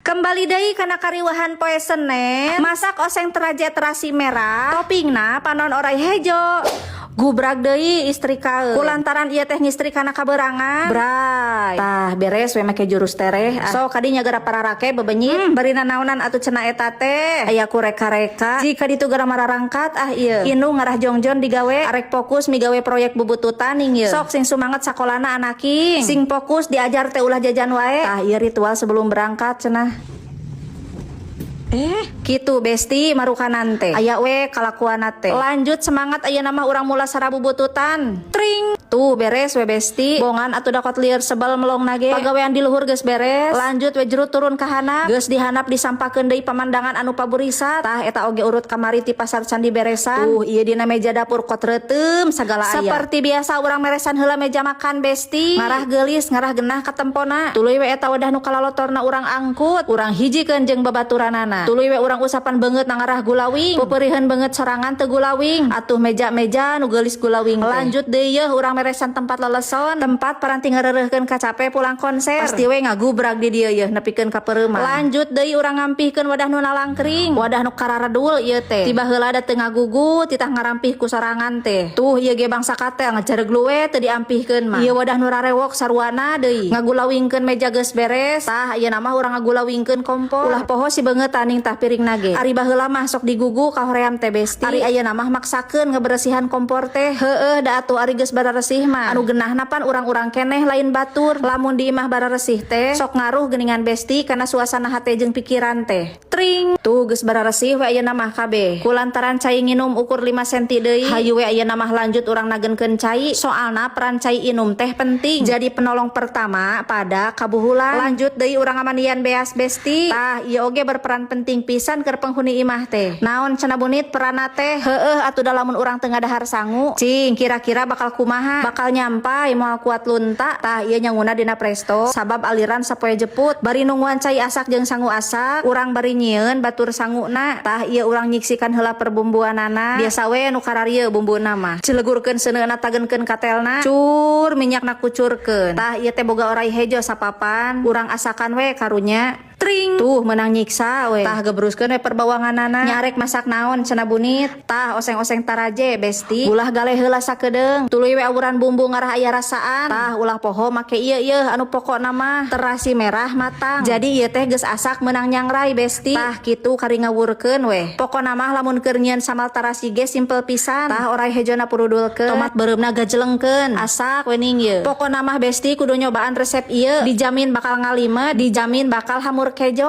Kembali deui kana kariweuhan poe Senen, masak oseng teraje terasi merah, toppingna panon orai hejo. Gubrag deui istrika kulantaran ieu teh nyistrikana kabeurangan. Bray. Tah, beres we make jurus tereh. Ah. So kadinya gara pararake bebenyit, bari nanaonan atuh cenah eta teh. Aya ku reka-reka. Jika ditu gara mararangkat ah ieu. Indung ngarah jongjon digawe, arek fokus migawe proyek bubututan ning ieu. Sok sing sumanget sakolana, anaking. Sing fokus diajar teh, ulah jajan wae. Tah, ieu ritual sebelum berangkat cenah. Gitu, besti, marukanan teh. Aya we kalakuan teh. Lanjut semangat, ayeuna mah urang mulasara bubututan. Tring. Tuh, beres we, besti. Bongan atuh, dakot lieur sebel melong nage. Pagawean di luhur geus beres. Lanjut we jero turun ka handap. Geus dihandap, disampakeun deui pamandangan anu paburisat. Tah, eta oge urut kamari ti pasar candi beresan. Tuh, ieu dina meja dapur kot reuteum sagala aya. Seperti biasa urang meresan heula meja makan, besti. Ngarah geulis, ngarah genah katempona. Tuluy we eta wadah nu kalalotorna urang angkut. Urang hijikeun jeung babaturanana. Tuluy we urang usapan beungeut na ngarah gulawing. Peupeuriheun beungeut sorangan teu gulawing. Atuh meja-meja nu geulis gulawing teh. Lanjut deui yeuh urang meresan tempat leleson, tempat paranti ngareureurkeun kacape pulang konser. Pasti we ngagubrag di dieu yeuh nepikeun ka peureuman. Lanjut deui urang ngampihkeun wadah nu nalangkring, wadah nu kararedul ieu teh. Tiba heula da teu ngagugu, titah ngarampih ku sorangan teh. Tuh, ieu ge bangsa katel ngajareg luwe teu diampihkeun mah. Ieu wadah nu rarewok saruana deui. Ngagulawingkeun meja geus beres. Tah, ieu mah urang ngagulawingkeun kompor. Ulah poho si beungeut taning tah piring nage. Ari baheula mah sok digugu kahoream teh, besti. Ari ayeuna mah maksakeun ngeberesihan kompor teh. Heueuh da atuh ari geus bararesih mah. Anu genahna pan urang-urang keneh, lain batur. Lamun di imah bararesih teh sok ngaruh geuningan, besti, kana suasana hate jeung pikiran teh. Tring. Tuh, geus bararesih we ayeuna mah kabeh. Kulantaran cai nginum ukur 5 cm deui. Hayu we ayeuna mah lanjut urang nagenkeun cai. Soalna peran cai inum teh penting. Jadi penolong pertama pada kabuhulan. Lanjut deui urang ngamandian beas, besti. Tah, ieu oge berperan penting pisan keur penghuni imah teh. Naon cenah bunit peranna teh? Heueuh atuh da lamun urang teu ngadahar sangu, cing kira-kira bakal kumaha? Bakal nyampai moal kuat lunta. Tah, ieu nyanguna dina presto sabab aliran sapoe jeput. Bari nungguan cai asak jeung sangu asak, urang bari nyieun batur sanguna. Tah, ieu urang nyiksikan heula perbumbuanana. Biasa we nu kararieu bumbuna mah. Cilegurkeun seuneuna, tagenkeun katelna, cur minyakna kucurkeun. Tah, ieu teh boga orai hejo sapapan, urang asakan we karunya. Tring. Tuh, menang nyiksa we. Tah, gebruskeun we perbawanganana. Nyarek masak naon cenah bunit? Tah, oseng-oseng taraje, besti. Ulah gale heula sakedeung. Tuluy we awuran bumbu ngarah aya rasaan. Tah, ulah poho make ieu ieu anu pokokna mah terasi merah matang. Jadi ieu teh geus asak menang nyangrai, besti. Tah, kitu kari ngawurkeun we. Pokokna mah lamun keur nyieun sambal tarasi ge simple pisan. Tah, orai hejona purudulkeun. Tomat beureumna gajelengkeun. Asak we ning ieu. Pokokna mah, besti, kudu nyobaan resep ieu. Dijamin bakal ngalimet, dijamin bakal hamur kejo.